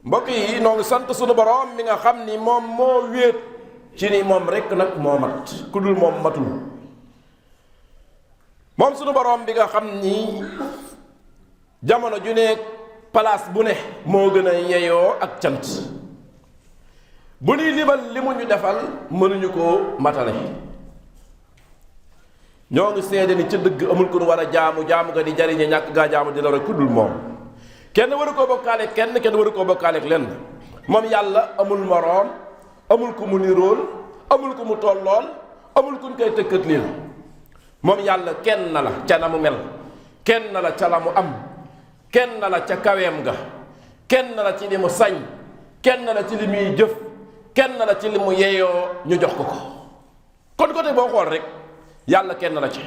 mbokk yi noo ngi sant sunu borom mi nga xam ni moom moo wéet ci ni moom rekk nag moo mat ku dul moom matul. moom sunu borom bi nga xam ni jamono ju nekk place bu ne moo gën a yeyoo ak cant. bu ñuy limal li mu ñu defal mënuñu koo matale. ñoo ngi seede ni ca dëgg amul ku nu war a jaamu nga di jariñe ñàkk gaa jaamu di la rek ku dul moom. kenn waru koo bokkaale kenn waru koo bokkaale lenn. moom yàlla amul moroom amul ku mu nirool amul ku mu tollool amul ku ñu koy tëkkat lii. moom yàlla kenn la ca na mu mel kenn la ca la mu am kenn la ca kaweem ga kenn la ci li mu sañ kenn la ci li muy jëf kenn la ci li mu yeyoo ñu jox ko ko. kon côté boo xool rek yàlla kenn la ci.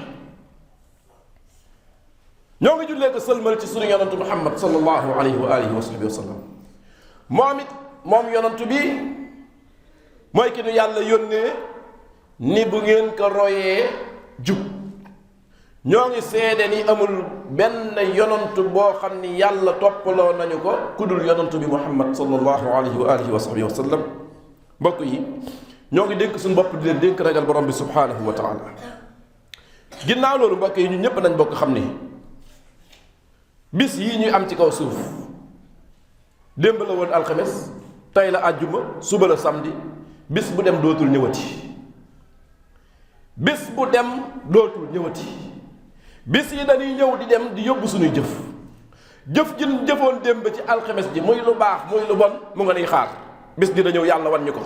ñoo ngi jullee ko sëlmal ci sunu yonantu muhammad sallallahu alayhi wa alihi wa sahbihi wa sallam. moom yonantu bi mooy ki nu yàlla yónnee ni bu ngeen ko royee jub. ñoo ngi seede ni amul benn yonantu boo xam ni yàlla toppaloo nañu ko ku dul yonantu bi muhammad sallallahu alayhi wa alihi wa sahbihi wa sallam. mbokk yi ñoo ngi dénk suñu bopp di leen dénk ragal borom bi subhanahu wa taala. ginnaaw loolu mbokk yi ñun ñépp nañ bokk xam ni bis yii ñuy am ci kaw suuf démb la woon alxames tey la àjjuma suba la samedi bis bu dem dootul ñëwati. bis bu dem dootul ñëwati. bis yi dañuy ñëw di dem di yóbbu suñuy jëf ji jëfoon démb ci alxames ji muy lu baax muy lu bon mu nga nuy xaar bis dina ñëw yàlla wan ñu ko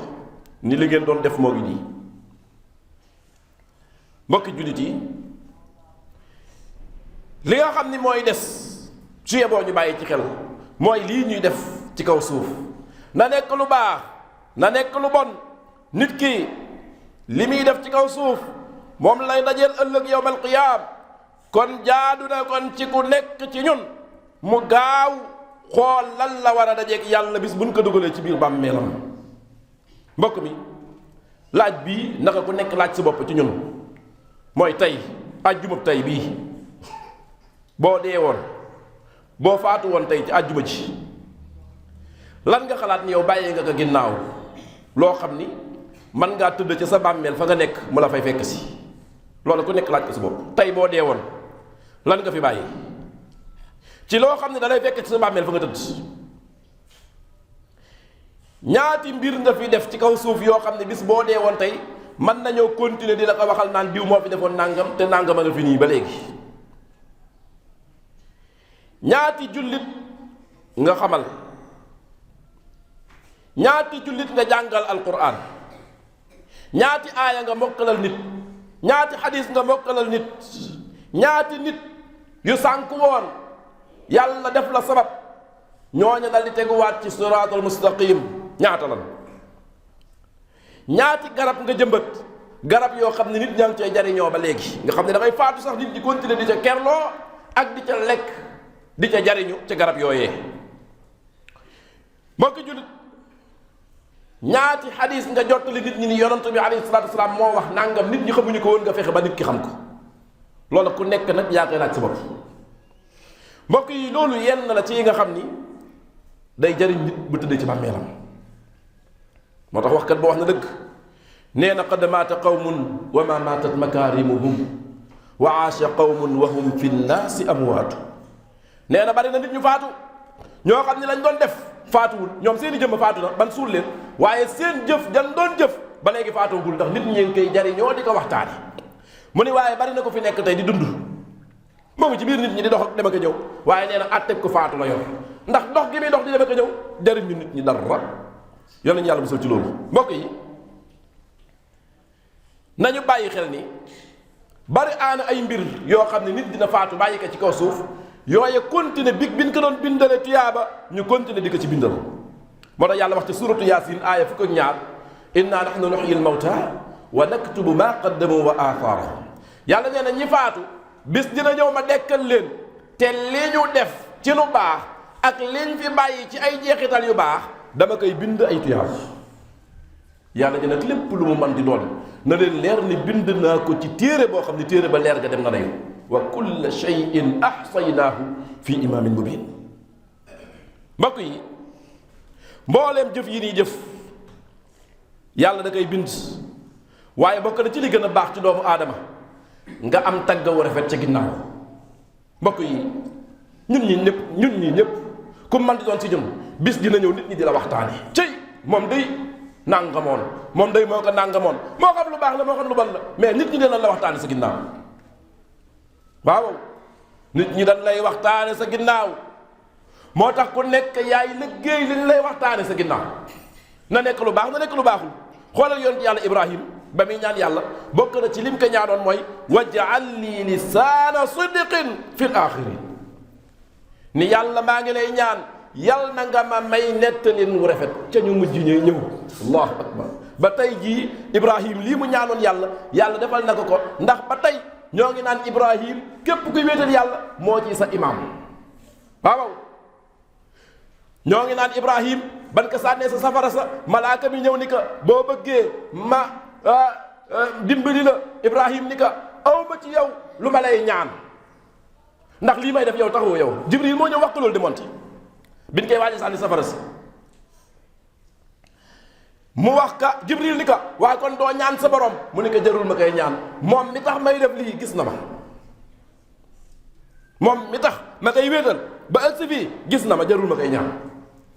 ni li ngeen doon def moo ngi nii. mbokki jullit yi li nga xam ni mooy des su yeboo ñu bàyyi ci xel mooy lii ñuy def ci kaw suuf na nekk lu baax na nekk lu bon nit ki li muy def ci kaw suuf moom lay dajeel ëllëg yawmal qiyaam. kon jaadu na kon ci ku nekk ci ñun mu gaaw xool lan la war a dajeeg yàlla bis buñ ko dugalee ci biir bàmmeelam. mbokk mi laaj bii naka ku nekk laaj si bopp ci ñun mooy tey àjjuma tey bii boo dee woon boo faatu woon tey ci àjjuma ji lan nga xalaat ni yow bàyyee nga ko ginnaaw loo xam ni man ngaa tëdd ci sa bàmmeel fa nga nekk mu la fay fekk si. loolu ku nekk laaj ko si bopp tey boo dee woon lan nga fi bàyyi ci loo xam ne da lay fekk ci sa bàmmeel fa nga tëdd. ñaati mbir nga fi def ci kaw suuf yoo xam ne bis boo dee woon tey mën nañoo continuer di la ko waxal naan diw moo fi defoon nàngam te nàngam a nga fi nii ba léegi. ñaati jullit nga xamal ñaati jullit nga jàngal alquran ñaati aaya nga mokkalal nit ñaati xadis nga mokkalal nit ñaati nit yu sànku woon yàlla def la sabab ñooña dal di teguwaat ci siraatul mustaqim ñaata lan. ñaati garab nga jëmbat garab yoo xam ne nit ñaa ngi cay jariñoo ba léegi nga xam ne da ngay faatu sax nit di continuer di ca kerloo ak di ca lekk di ca jariñu ca garab yooyee. mbokki jullit ñaati xadis nga jottali nit ñi ni yonent bi alayhi salaatu wasalaam moo wax nangam nit ñi xamuñu ko woon nga fexe ba nit ki xam ko. loolu ku nekk nag yaa koy laaj sa bopp. mbokk yi loolu yenn la ci yi nga xam ni day jariñ nit bu tëddee ci bàmmeelam. moo tax waxkat boo wax na dëgg nee na qad maata qawmun wa ma maatat makaarimuhum wa aasha qawmun wa hum fi nnaasi amwaatu. nee na bari na nit ñu faatu ñoo xam ne lañ doon def faatuwul ñoom seeni jëmm faatu na ban suul leen waaye seen jëf jan doon jëf ba léegi faatuwul ndax nit ñi ngi koy jariñoo di ko waxtaane. mu ni waaye bari na ko fi nekk tey di dund moo ngi ci biir nit ñi di dox ak dem ak a ñëw waaye nee na àtteeg ko faatu la yor ndax dox gi muy dox di dem ak a ñëw jariñ ñu nit ñi dara yal nañu yàlla musal ci loolu. mbokk yi nañu bàyyi xel ni bari aana ay mbir yoo xam ne nit dina faatu bàyyi ko ci kaw suuf yooye continuer biñ ko doon bindale tiyaaba ñu continuer di ko ci bindal. moo tax yàlla wax ci suratu yaasin aaya fukk ak ñaar inna nahnu nuhyil mawta wa naktubu ma qaddamu wa athaarahum. yàlla nee na ñi faatu bis dina ñëw ma dekkal leen te li ñu def ci lu baax ak liñ fi bàyyi ci ay jeexital yu baax dama koy bind ay tuyaab. yàlla ne nag lépp lu mu man di doon na leen leer ni bind naa ko ci téere boo xam ne téere ba leer ga dem na nayu wa kulla shay'in ahsaynaahu fi imaamin mubin. mbokk yi mbooleem jëf yi nii jëf yàlla da koy bind waaye bokk na ci li gën a baax ci doomu aadama nga am tagga wu rafet ca ginnaaw. mbokk yi ñun ñi ñëpp ku man di doon ci ñun bis dina ñëw nit ñi di la waxtaane cëy moom day nangamoon moom day moo ko nangamoon moo xam lu baax la moo xam lu bon la mais nit ñi dina la waxtaane sa ginnaaw. waaw nit ñi dañ lay waxtaane sa ginnaaw moo tax ku nekk yaay liggéey li ñu lay waxtaane sa ginnaaw na nekk lu baax na nekk lu baaxul. xoolal yonent yàlla Ibrahim ba muy ñaan yàlla bokk na ci lim ko ñaanoon mooy waj'al lii lisaana sidqin fil aaxirin ni yàlla maa ngi lay ñaan yal na nga ma may nettalin wu rafet ca ñu mujj ñuy ñëw. allahu akbar ba tey jii Ibrahim lii mu ñaanoon yàlla defal na ko ndax ba tey ñoo ngi naan Ibrahim képp kuy wéetal yàlla moo ci sa imaam. waaw ñoo ngi naan Ibrahim ban ko sànnee sa safara sa malaaka mi ñëw ni ka boo bëggee ma dimbali la Ibrahim ni ka aw ma ci yow lu ma lay ñaan ndax lii may def yow taxawu yow Jibril moo ñëw wax ko loolu demoon ci biñ koy waaje sànni safara si mu wax ka Jibril ni ka waaye kon doo ñaan sa borom mu ni ko jarul ma koy ñaan moom mi tax may def lii gis na ma moom mi tax ma koy wéetal ba ëgsi fii gis na ma jarul ma koy ñaan.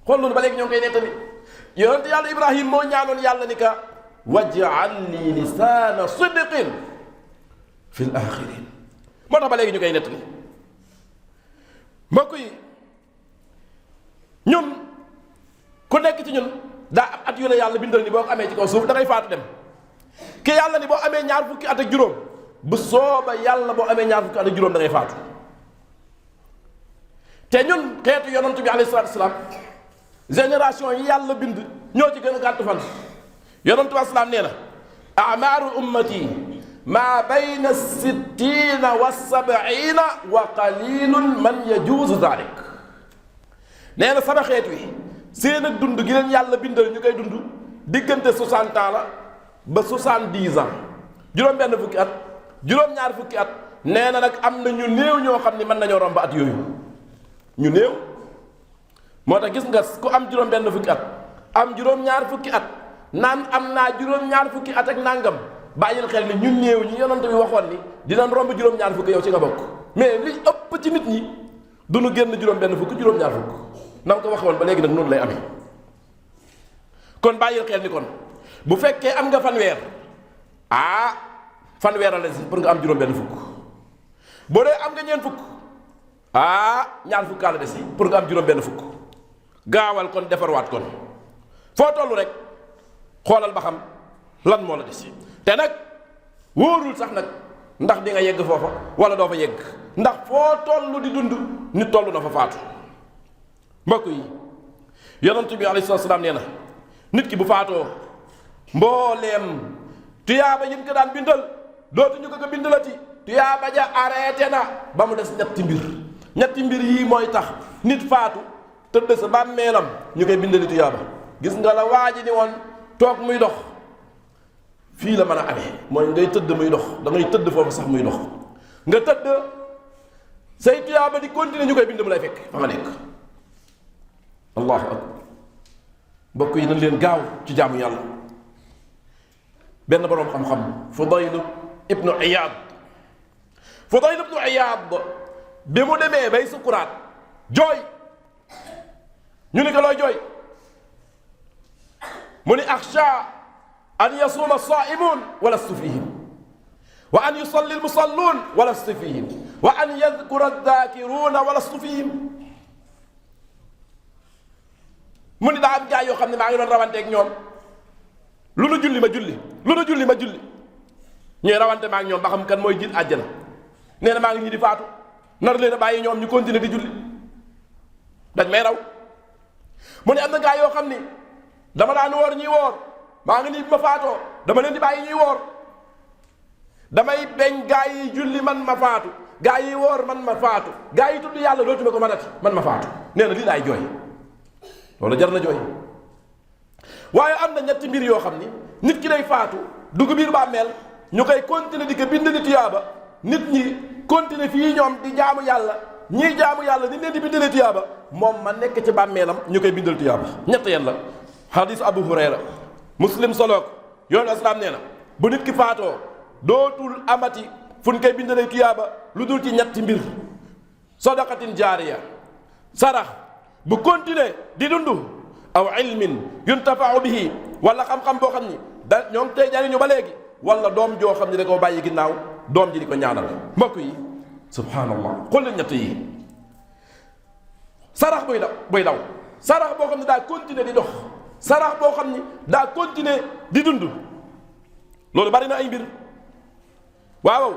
xool loolu ba léegi ñoo ngi koy nettali yonent yàlla Ibrahim moo ñaanoon yàlla ni ka waj'al lii lisaana sidqin fil aaxirin moo tax ba léegi ñu koy nettali. mbokk yi ñun ku nekk ci ñun daa am at yu la yàlla bindal ni boo ko amee ci kaw suuf da ngay faatu dem ki yàlla ni boo amee ñaar fukki at ak juróom bu sooba yàlla boo amee ñaar fukki at ak juróom da ngay faatu te ñun xeetu yonent bi alayhi salaatu wasalaam génération yi yàlla bind ñoo ci gën a gàtt fan. yonent bi asalaam nee na amaaru ummati maa bayna sittiina wa sabiina wa qalilun man yajuuzu dalik nee na sama xeet wi seen ak dund gi leen yàlla bindal ñu koy dund diggante 60 ans la ba 70 ans juróom-benn fukki at juróom-ñaar fukki at nee na nag am na ñu néew ñoo xam ni mën nañoo romb at yooyu ñu néew. moo tax gis nga ku am juróom-benn fukki at am juróom-ñaar fukki at naan am naa juróom-ñaar fukki at ak nangam bàyyil xel ni ñun néew ñi yonent bi waxoon ni dinañ romb juróom-ñaar fukki yow ci nga bokk mais li ëpp ci nit ñi du nu génn juróom-benn fukki juróom-ñaar fukk na nga ko waxoon ba léegi nag noonu lay amee. kon bàyyil xel ni kon bu fekkee am nga fanweer fanweer a la si pour nga am juróom-benn fukk boo dee am nga ñeent fukk ñaar fukkaa la des pour nga am juróom-benn fukk. gaawal kon defarwaat kon foo toll rek xoolal ba xam lan moo la des te nag wóorul sax nag ndax di nga yegg foofa wala doo fa yegg ndax foo toll di dund nit toll na fa faatu. mbokk yi yonent bi alayhi salaam nee na nit ki bu faatoo mbooleem tuyaaba yi ko daan bindal dootuñu ko bindalati tuyaaba ja arrêté na ba mu des ñetti mbir yii mooy tax nit faatu tëdd sa bàmmeelam ñu koy bindali tuyaaba. gis nga la waa ji ni woon toog muy dox fii la mën a amee mooy ngay tëdd muy dox da ngay tëdd foofu sax muy dox nga tëdd say tuyaaba di continuer ñu koy bind mu lay fekk fa nga nekk. allahu akbar mbokk yi nañ leen gaaw ci jaamu yàlla. benn boroom xam-xam Fudayl ibnu Iyaad bi mu demee bay sukuraat jooy ñu ni ko looy jooy mu ni axsha an yasuuma as-saa'imuun wa lastu fihim wa an yusalli al-musalluun wa lastu fihim wa an yadkura ad-daakiruuna wa lastu fihim mu ni daa am gaa yoo xam ne maa ngi doon rawanteeg ñoom lu nu julli ma julli lu nu julli ma julli ñuy rawante ma ak ñoom ba xam kan mooy jiit àjjana nee na maa ngi ñi di faatu nar leen a bàyyi ñoom ñu continuer di julli dañ may raw mu ne am na gaa yoo xam ni dama daan woor ñuy woor maa ngi nii bi ma faatoo dama leen di bàyyi ñuy woor damay beñ gaa yi julli man ma faatu gaa yi woor man ma faatu gaa yi tudd yàlla dootuma ko mënati man ma faatu nee na lii laay jooy loolu jar na jooy. waaye am na ñetti mbir yoo xam ni nit ki day faatu dugg biir bàmmeel ñu koy continuer di ko bind ni tuyaaba nit ñi continuer fii ñoom di jaamu yàlla ñii jaamu yàlla ni leen di bindalee tuyaaba moom ma nekk ci bàmmeelam ñu koy bindal tuyaaba ñett yeen la. xadiis Abu Hurayra Muslim soloog yoonu islaam nee na bu nit ki faatoo dootul amati fu ñu koy bindalee tuyaaba lu dul ci ñetti mbir: sadaqatin jaariya, sarax bu continuer di dund, aw ilmin yuntafau bihi, wala xam-xam boo xam ni da ñoom tey jariñu ba léegi, wala doom joo xam ne da koo bàyyi ginnaaw doom ji di ko ñaanal. mbokk yi subhaanallah, xool leen ñett yi. sarax buy daw sarax boo xam ne daa continuer di dox, sarax boo xam ni daa continuer di dund, loolu bari na ay mbir. waaw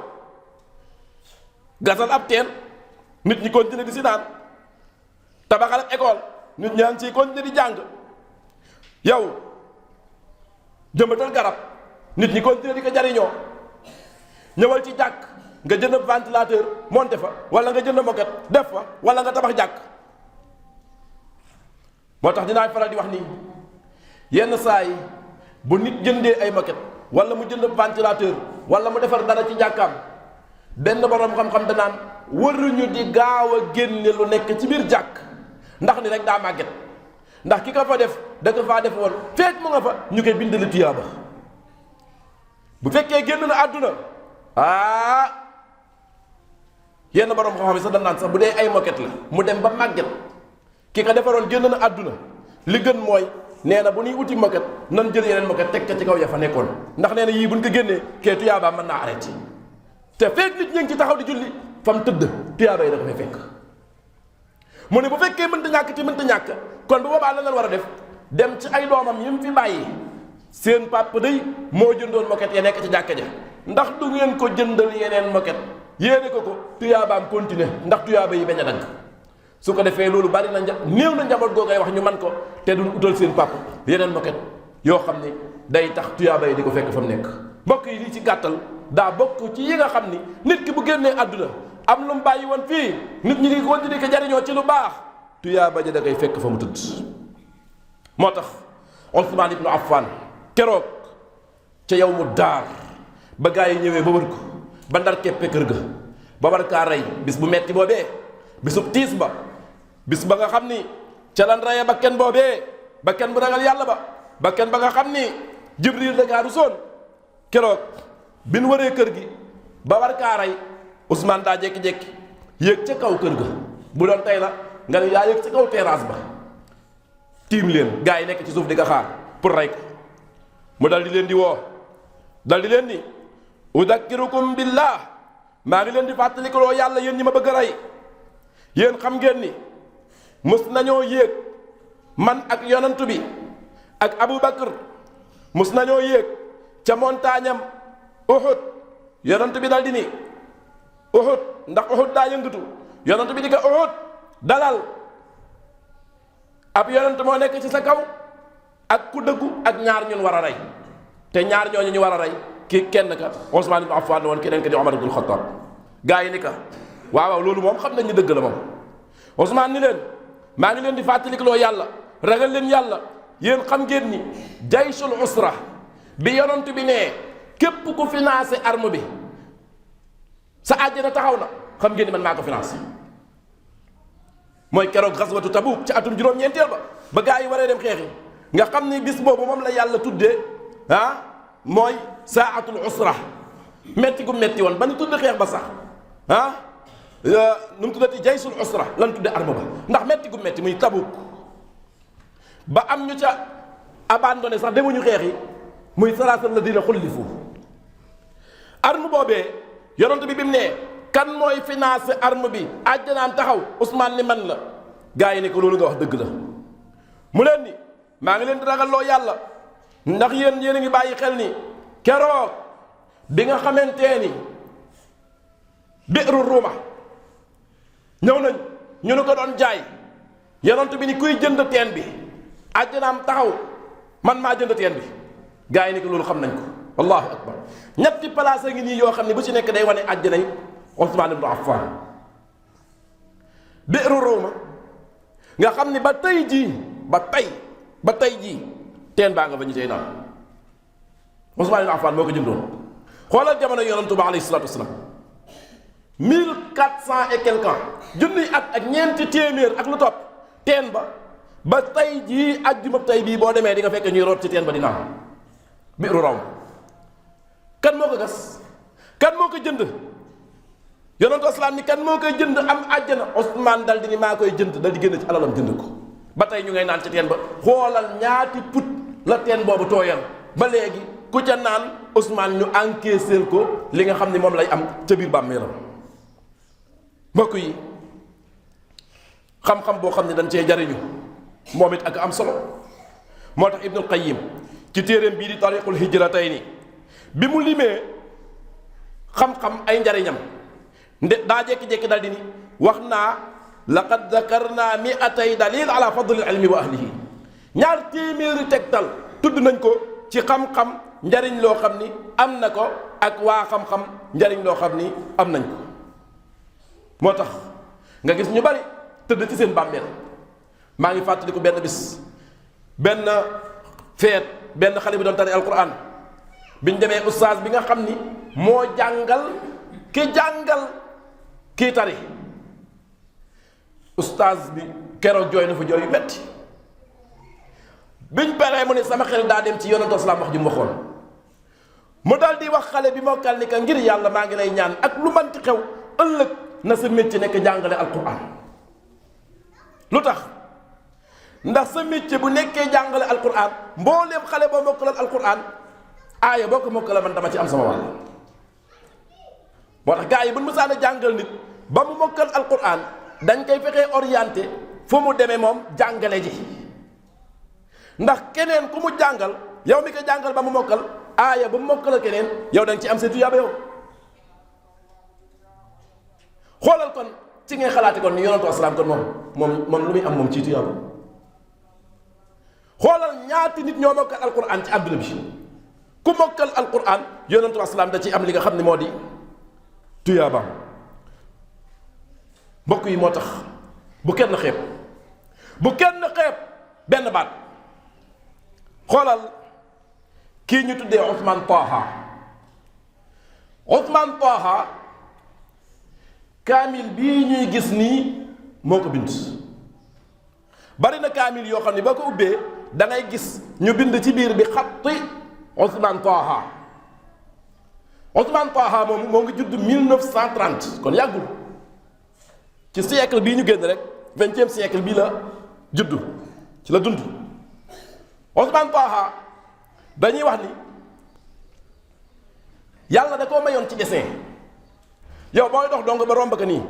gasal ab teen nit ñi continuer di si naan, tabaxal ab école nit ñaa ngi ciy continuer di jàng, yow jëmbatal garab nit ñi continuer di ko jariñoo, ñëwal ci jàkk nga jënd ventilateur monté fa, wala nga jënd moquette def fa, wala nga tabax jàkk. moo tax dinaa faral di wax ni yenn saa yi bu nit jëndee ay moquette wala mu jënd ventilateur wala mu defar dara ci jàkkaam, benn borom xam-xam danaan waruñu di gaaw a génne lu nekk ci biir jàkk ndax ni rek daa màgget, ndax ki ko fa def da ko faa def woon feek mu nga fa ñu koy bindal tuyaaba. bu fekkee génn na àdduna yenn borom xam-xam yi sax danaan sax bu dee ay moquette la mu dem ba màgget, ki ko defaroon génn na àdduna, li gën mooy nee na bu ñuy uti moquette nan jël yeneen moquette teg ko ci kaw ya fa nekkoon, ndax nee na yii buñ ko génnee kee tuyaaba mën naa arrêté. te feek nit ñi ngi ci taxaw di julli fa mu tëdd tuyaaba yi da ko fay fekk. mu ne bu fekkee mënta ñàkk te mënta ñàkk kon bu boobaa la war a def dem ci ay doomam yi mu fi bàyyi, seen papa day moo jëndoon moquette ya nekk ci jàkka ja, ndax du ngeen ko jëndal yeneen moquette yéene ko tuyaabaam continuer ndax tuyaaba yi bañ a dagg. su ko defee loolu bari na néew na njaboot goo ngay wax ñu man ko te duñ utal seen papa yeneen moquette yoo xam ne day tax tuyaaba yi di ko fekk fa mu nekk. mbokk yi lii ci gàttal daa bokk ci yi nga xam ni nit ki bu génnee àdduna am lu mu bàyyi woon fii, nit ñi di continuer ko jariñoo ci lu baax, tuyaaba ja da koy fekk fa mu tëdd. moo tax Usmaan ibnu Affaan keroog ca yawmu daar ba gaa yi ñëwee ba wër ko ba ndar keppe kër ga ba war kaa rey bis bu metti boobee, bisub tiis ba, bis ba nga xam ni ca lan reye ba kenn boobee, ba kenn bu ragal yàlla ba kenn ba nga xam ni Jibril da kaa rusoon. keroog bi nu waree kër gi ba war kaa rey, Ousmane daa jékki-jékki yéeg ca kaw kër ga, bu doon tey la nga ne yaa yéeg ca kaw terrasse ba tiim leen gaa yi nekk ci suuf di nga xaar pour rey ko. mu dal di leen di woo, dal di leen ni udakkirukum billah, maa ngi leen di fàttalikuloo yàlla yéen ñi ma bëgg a rey. yéen xam ngeen ni mus nañoo yéeg man ak yonantu bi ak Abu Bakr mus nañoo yéeg ca montagne am Uhud. yonantu bi dal di ni Uhud, ndax Uhud daa yëngatu, yonantu bi di ko Uhud dalal, ab yonantu moo nekk ci sa kaw ak ku dëggu ak ñaar ñun war a rey, te ñaar ñooñu ñu war a rey ki kenn ka Usmaan ibn Affaan woon, keneen ka di Umar ibn Xattaab. gaa yi ni ka waaw loolu moom xam nañ ni dëgg la moom. Usmaan ni leen maa ngi leen di fàttalikuloo yàlla, ragal leen yàlla, yéen xam ngeen ni jaysul usra bi yonent bi nee képp ku financé arme bi sa àjjana taxaw na, xam ngeen ni man maa ko financé. mooy keroog xaswatu Tabuk ci atum juróom-ñeenteel ba gaa yi waree dem xeexi, nga xam ni bis boobu moom la yàlla tuddee mooy saatul usra, metti gu metti woon ba ñu tudd xeex ba sax nu mu tuddati jaysul usra lan tudde arme ba, ndax metti gu metti muy Tabuk ba am ñu ca abandonné sax demuñu xeex yi, muy salaasal la dina xullifu. arme boobee yonent bi mu nee kan mooy financé arme bi àjjanaam taxaw, Ousmane ni man la. gaa yi ne ko loolu nga wax dëgg la. mu leen ni maa ngi leen di ragalloo yàlla, ndax yéen a ngi bàyyi xel ni keroog bi nga xamante ni bi'ru ruuma ñëw nañ ñu ne ko doon jaay, yonent bi ni kuy jënd teen bi àjjanaam taxaw, man maa jënd teen bi. gaa yi ni ko loolu xam nañ ko. allahu akbar. ñetti place a ngi nii yoo xam ne bu ci nekk day wane àjjanay Usmaan ibn Affaan. bi'ru ruuma nga xam ni ba tey jii teen baa nga fa ñu tey naan, Usmaan ibn Affaan moo ko jëndoon. xoolal jamono yonantu ba alayhi salaatu wasalaam 1400 et quelque ans junniy at ak ñeenti téeméer ak lu topp teen ba tey jii ajjuma tey bii boo demee di nga fekk ñuy root ci teen ba di naan biiru raw kan moo ko gas kan moo ko jënd yonentu islaam ni kan moo koy jënd am àjjana Ousmane dal di ni maa koy jënd dal di génn ci alalam jënd ko ba tey ñu ngay naan ci teen ba xoolal ñaati put la teen boobu tooyal ba léegi ku ca naan Ousmane ñu encaissé ko li nga xam ne moom lay am ca biir bàmmeelam mbokk yi xam-xam boo xam ne dañ cee jariñu moom it ak am solo moo tax Ibnul Qayyim ci téeréem bii di tariqul hijratayni bi mu limee xam-xam ay njariñam daa jékki-jékki dal di ni wax naa laqad dakarna mi'atay dalil ala fadlil ilmi wa ahlihi ñaar téeméeri tegtal tudd nañ ko ci xam-xam njariñ loo xam ni am na ko ak waa xam-xam njariñ loo xam ni am nañ ko moo tax nga gis ñu bari tëdd ci seen bàmmeel maa ngi fàttaliku benn bis benn feet benn xale bi doon tari alquran biñ demee ustaas bi nga xam ni moo jàngal kii tari ustaas bi keroog jooy na fa jooy yu metti biñ paree mu ne sama xel daa dem ci yonentu islaam wax ju mu waxoon mu dal di wax xale bi mokkal ni ka ngir yàlla maa ngi lay ñaan ak lu manti xew ëllëg na sa métier nekk jàngale alquran lu tax ndax sa métier bu nekkee jàngale alquran mbooleem xale boo mokkalal alquran aaya boo ko mokkala man dama ci am sama wàll moo tax gars yi bu mu mësaan a jàngal nit ba mu mokkal alquran dañ koy fexee orienté fu mu demee moom jàngale ji ndax keneen ku mu jàngal yow mi ko jàngal ba mu mokkal aaya ba mu mokkal keneen yow da nga ci am seen tuyaaba yow xoolal kon ci ngay xalaati kon ni yonentu asalaam kon moom lu muy am moom ci tuyaaba xoolal ñaati nit ñoo mokkal alquran ci àdduna bi ku mokkal alquran yonentu asalaam da ci am li nga xam ne moo di tuyaabaam mbokk yi moo tax bu kenn xeeb benn baat xoolal kii ñu tuddee Ousmane Taha kaamil bii ñuy gis nii moo ko bind bari na kaamil yoo xam ne boo ko ubbee da ngay gis ñu bind ci biir bi xatti Ousmane Taha moom moo ngi judd 1930 kon yàggul ci siècle bii ñu génn rek 20e siècle bii la judd ci la dund Ousmane Taha dañuy wax ni yàlla da koo mayoon ci dessin yow booy dox dong ba romb ka nii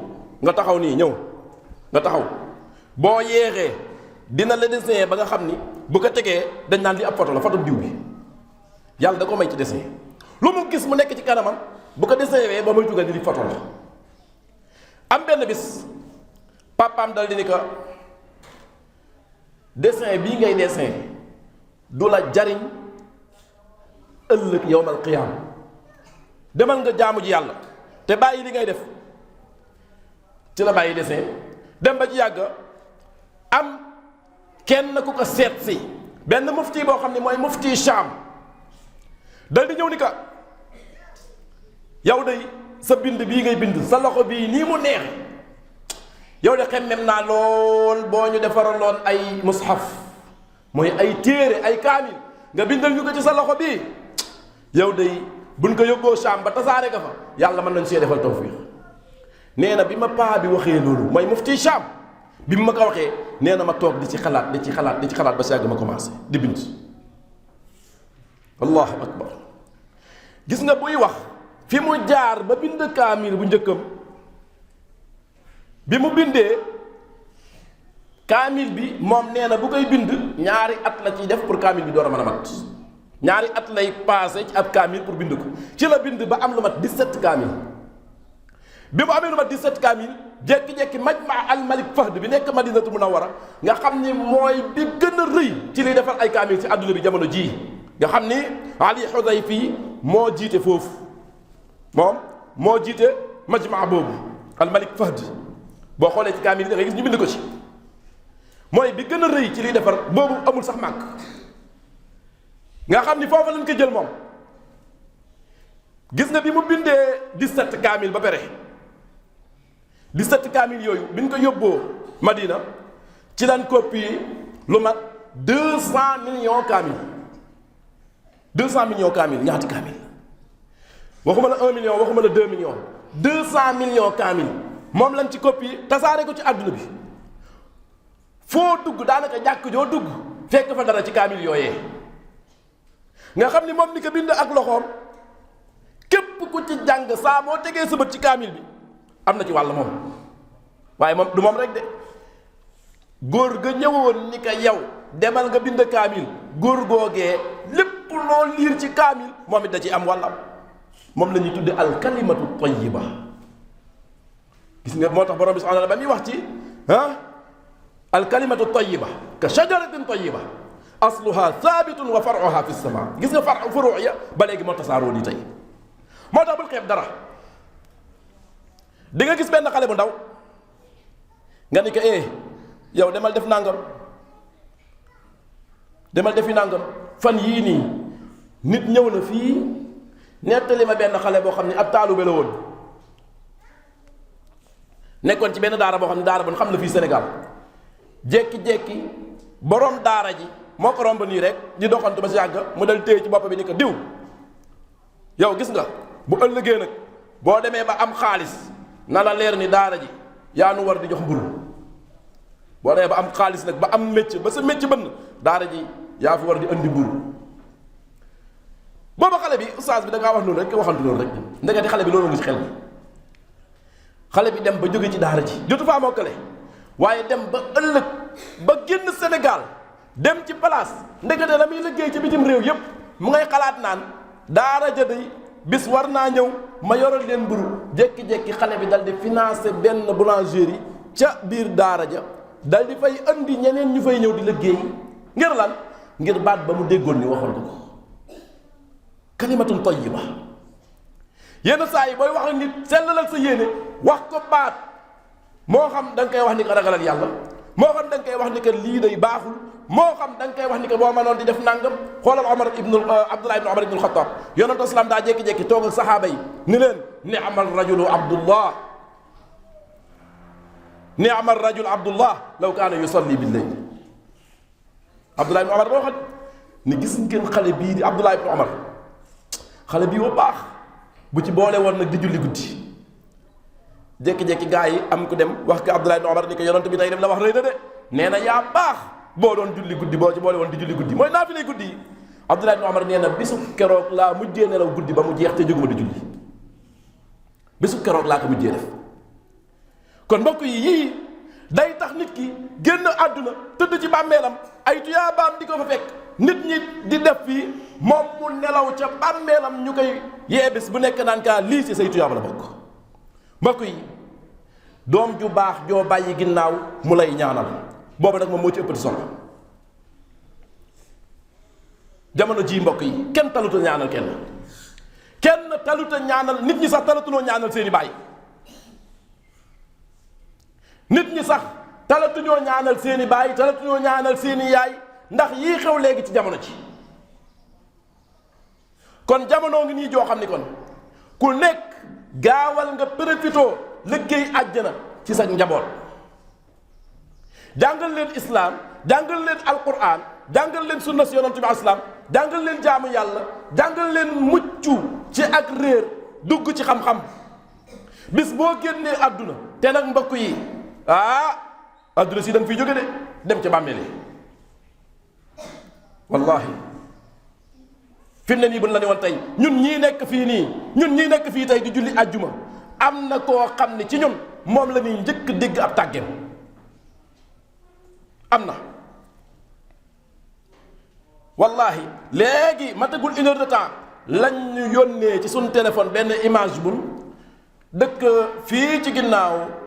nga taxaw nii ñëw nga taxaw boo yeexee dina la dessin ba nga xam ni bu ko tegee dañ naan li ab photo la photo diw bi yàlla da ko may ci dessin lu mu gis mu nekk ci kanamam bu ko dessin ba muy tugal ni li photo la am benn bis papaam dal di ni ko dessin bii ngay dessin du la jariñ ëllëg yowmal qiyaam demal nga jaamu ji yàlla te bàyyi li ngay def ci la bàyyi dessin dem ba ci yàgg am kenn ku ko seet si benn mufti boo xam ne mooy mufti Sham dal di ñëw ni ka yow de sa bind bii ngay bind sa loxo bii nii mu neex yow de xemmem naa lool boo ñu defaraloon ay mushaf mooy ay téere ay kaamil nga bindal ñu ko ci sa loxo bii yow de buñ ko yóbboo Sham ba tasaare ka fa yàlla mën nañ see defal tawfiq nee na bi ma paa bi waxee loolu mooy mufti Sham bi ma ko waxee nee na ma toog di ci xalaat ba si yàgg ma commencé di bind allahu akbar gis nga buy wax fi mu jaar ba bind kaamil bu njëkkam bi mu bindee kaamil bi moom nee na bu koy bind ñaari at la ciy def pour kaamil bi door a mën a mat ñaari at lay passé ci ab kaamil pour bind ko ci la bind ba am lu mat 17 kaamil bi mu amee lu mat 17 kaamil jékki-jékki majma al malik fahd bi nekk madinatu munawwara nga xam ni mooy bi gën a rëy ci liy defal ay kaamil ci àdduna bi jamono jii nga xam ni Ali Xudayfi moo jiite foofu moom moo jiite majma boobu al malik fahd boo xoolee ci kaamil da ngay gis ñu bind ko ci mooy bi gën a rëy ci liy defar boobu amul sax màkk nga xam ni foofu lañ ko jël moom gis nga bi mu bindee 17 kaamil ba pare 17 kaamil yooyu bi ñu ko yóbboo Madina ci lan copier lu mat 200 millions kaamil 200 millions kaamil ñaati kaamil waxuma la 1 million waxuma la 2 millions 200 millions kaamil moom lañ ci copier tasaare ko ci àdduna bi foo dugg daanaka jàkk joo dugg fekk fa dara ci kaamil yooyee nga xam ni moom ni ko bind ak loxoom képp ku ci jàng saa boo tegee sa bët ci kaamil bi am na ci wàll moom waaye moom du moom rek de góor ga ñëwoon ni ko yow demal nga bind kaamil góor googee lépp loo liir ci kaamil moom it da ci am wàllam moom la ñuy tudde alkalimatu tayyiba gis nga moo tax borom bi subhanahu wa taala ba muy wax ci alkalimatu tayyiba ka shajaratin tayyiba asluha thabitun wa faruha fi sama gis nga furu ya ba léegi moo tasaaroo di tey moo tax bul xeeb dara di nga gis benn xale bu ndaw nga ni ko yow demal def nangam demal defi nangam fan yii nii nit ñëw na fii nettali ma benn xale boo xam ne ab taalube la woon nekkoon ci benn daara boo xam ne daara bon xam na fii Sénégal jékki-jékki borom daara ji moo ko romb nii rek di doxantu ba si yàgg mu dal téye ci bopp bi ni ko diw yow gis nga bu ëllëgee nag boo demee ba am xaalis na la leer ni daara ji yaa nu war di jox mburu boo demee ba am xaalis nag ba am métier ba sa métier bënn daara ji yaa fi war di andi mburu booba xale bi ustaas bi da ngaa wax noonu rek waxantu noonu rek ndekete xale bi loolu ngi ci xel xale bi dem ba jóge ci daara ji jotu faa mokkale waaye dem ba ëllëg ba génn Sénégal dem ci place ndekete la muy liggéey ci bitim réew yépp mu ngay xalaat naan daara ja day bis war naa ñëw ma yoral leen mburu jékki-jékki xale bi dal di financer benn boulangerie ca biir daara ja dal di fay andi ñeneen ñu fay ñëw di liggéey ngir lan ngir baat ba mu déggoon ni waxoon ko kalimatun tayyiba yenn saa yi booy wax ak nit sellalal sa yéene wax ko baat moo xam da nga koy wax ni ko ragalal yàlla moo xam da nga koy wax ni ko lii day baaxul moo xam da nga koy wax ni ko boo mënoon di def nangam xoolal Abdullah ibn Omar ibn al-Khattab yonent islam daa jékki-jékki toog ak saxaaba yi ni leen ni'mal rajulu Abdullah ni'mal rajul Abdullah law kaana yusalli bil-layl Abdullah ibn Omar boo xam ni gis ngeen xale bii di Abdullah ibn Omar xale bii bu baax bu ci boole woon nag di julli guddi jékki-jékki gaa yi am ku dem wax ko Abdullah ibn Omar ni ko yonent bi tey dem la wax rëy na de nee na yaa baax boo doon julli guddi boo ci boole woon di julli guddi mooy naafile guddi yi Abdullah ibn Omar nee na bisu keroog laa mujjee nelaw guddi ba mu jeex te jóguma di julli bisu keroog laa ko mujjee def kon mbokk yi yii day tax nit ki génn àdduna tëdd ci bàmmeelam ay tuyaabaam di ko fa fekk nit ñi di def fii moom mu nelaw ca bàmmeelam ñu koy yeebis bu nekk naan kaa lii ci say tuyaaba la bokk mbokk yi doom ju baax joo bàyyi ginnaaw mu lay ñaanal boobu nag moom moo ci ëppati solo jamono ji mbokk yi kenn taluta ñaanal kenn taluta ñaanal nit ñi sax talatunoo ñaanal seeni baay nit ñi sax talatuñoo ñaanal seeni baay talatuñoo ñaanal seeni yaay ndax yii xew léegi ci jamono ci kon jamono ngi nii joo xam ni kon ku nekk gaawal nga profitoo liggéey àjjana ci sa njaboot jàngal leen islaam jàngal leen alquran jàngal leen sunna si yonent bi islaam jàngal leen jaamu yàlla jàngal leen mucc ci ak réer dugg ci xam-xam bis boo génnee àdduna te nag mbokk yi àdduna si da nga fiy jóge de dem ca bàmmeel yi wallahi fi mu ne nii bu la ne woon tey ñun ñii nekk fii tey di julli àjjuma am na koo xam ne ci ñun moom la ñuy njëkk dégg ab tàggeem am na wallahi léegi matagul 1 heure de temps lañ ñu yónnee ci suñu téléphone benn image bu dëkk fii ci ginnaaw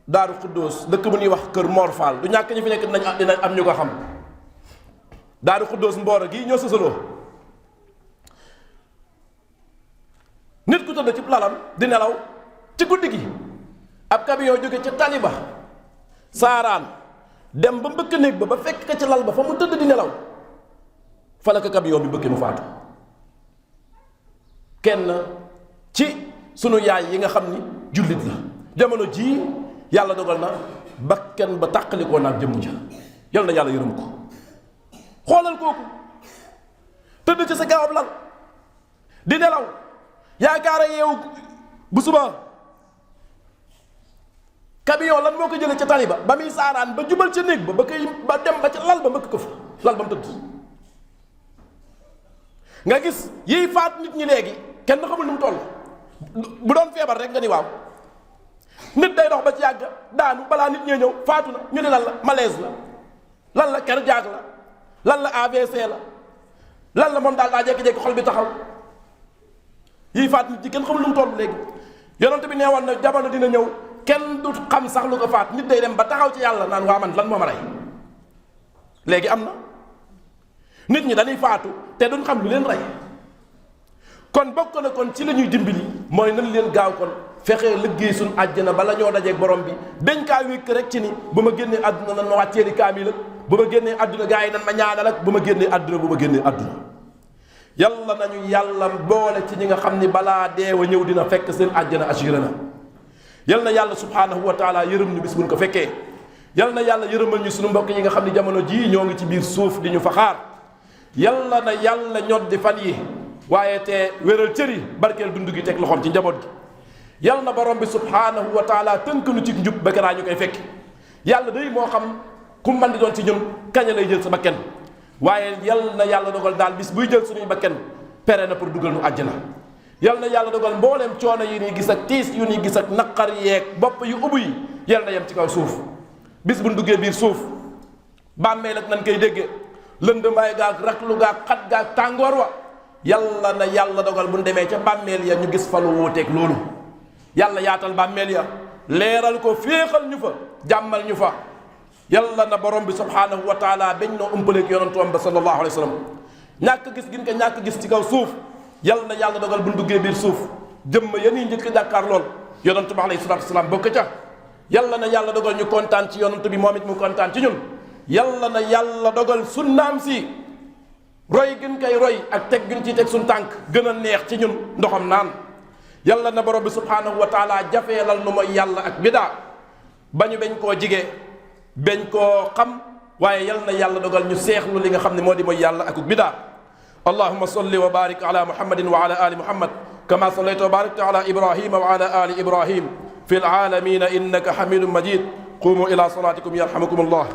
Daaru Xuddoos dëkk bu ñuy wax Kër Mor Fall du ñàkk ñu fi nekk dinañ am ñu ko xam Daaru Xuddoos Mbooro gii ñoo sësaloo nit ku tëdd ci lalam di nelaw ci guddi gi ab camion jóge ca taliba saaraan dem ba mbëkk néeg ba fekk ka ci lal ba fa mu tëdd di nelaw fa la ko camion bi bëkkee mu faatu kenn ci sunu yaay yi nga xam ni jullit la jamono jii yàlla dogal na bakkan ba tàqalikoo naag jëmm ja yal na yàlla yërëm ko. xoolal kooku tëdd ci sa gaawab lal di nelaw yaakaara yeewu bu suba camion lan moo ko jëlee ca tali ba muy saaraan ba jubal ca néeg ba koy ba dem ba ca lal ba mbëkk ko fa lal ba mu tëdd. nga gis yiy faat nit ñi léegi kenn xamul nu mu toll bu doon feebar rek nga ni waaw nit day dox ba ci yàgg daanu balaa nit ñee ñëw faatu na ñu ne lan la malaise la lan la cardiaque la lan la AVC la lan la moom daal daa jékki-jékki xol bi taxaw yiy faat nit ñi kenn xamul nu mu toll léegi. yonent bi nee woon na jamono dina ñëw kenn du xam sax lu ko faat nit day dem ba taxaw ci yàlla naan waa man lan moo ma rey. léegi am na nit ñi dañuy faatu te duñ xam lu leen rey kon bokk na kon ci la ñuy dimbali mooy nañ leen gaaw kon fexee liggéey suñ àjjana bala ñoo dajeeg borom bi dañ kaa wékk rek ci ni bu ma génnee àdduna nan ma wàcceeli kaamil ak bu ma génnee àdduna gaa yi nan ma ñaanal ak bu ma génnee àdduna yàlla nañu yàlla boole ci ñi nga xam ni balaa deewa ñëw dina fekk seen àjjana assuré na yal na yàlla subhaanahu wa taala yërëm ñu bis buñ ko fekkee yal na yàlla yërëmal ñu suñu mbokk yi nga xam ni jamono jii ñoo ngi ci biir suuf di ñu fa xaar yàlla na yàlla ñoddi fan yi waaye te wéral cër yi barkeel dund gi teg loxoom ci njaboot gi yal na borom bi subhaanahu wa taala tënk nu ci njub ba keraa ñu koy fekk yàlla day moo xam ku man di doon ci ñun kañ lay jël sa bakken waaye yal na yàlla dogal daal bis buy jël suñuy bakken pere na pour dugal nu àjjana yal na yàlla dogal mbooleem coono yi ñuy gis ak tiis yu ñuy gis ak naqar yeeg bopp yu ubbu yi yal na yem ci kaw suuf bis bu ñu duggee biir suuf bàmmeel ak nan koy déggee lëndëmaay gaag raklu gaag xat gaag tàngoor wa yàlla na yàlla dogal bu ñu demee ca bàmmeel ya ñu gis fa lu wuuteeg loolu yàlla yaatal bàmmeel ya leeral ko féexal ñu fa jàmmal ñu fa yàlla na borom bi subhaanahu wa taala bañ noo umpaleeg yonentuwam ba sallallahu alayhi wa sallam ñàkk gis gin ko ñàkk gis ci kaw suuf yàlla na yàlla dogal bu ñu duggee biir suuf jëmm yéen yi njëkk jàkkaar lool yonentu bi alayhi salaatu wasalaam bokk ca yàlla na yàlla dogal ñu kontaan ci yonentu bi moom it mu kontaan ci ñun yàlla na yàlla dogal sunnaam si roy gën koy roy ak teg gën ciy teg suñ tànk gën a neex ci ñun ndoxam naan yàlla na borom bi subhaanahu wa taala jafeelal nu mooy yàlla ak bidaa ba ñu bañ koo jigee bañ koo xam waaye yàlla na yàlla dogal ñu seexlu li nga xam ne moo di mooy yàlla ak bidaa allahumma salli wa barik ala muhammadin wa ala ali muhammad kama sallayta wa barakta ala ibrahima wa ala ali ibrahim fi alalamina innaka hamidun majid qumu ila salatikum yarhamukum allah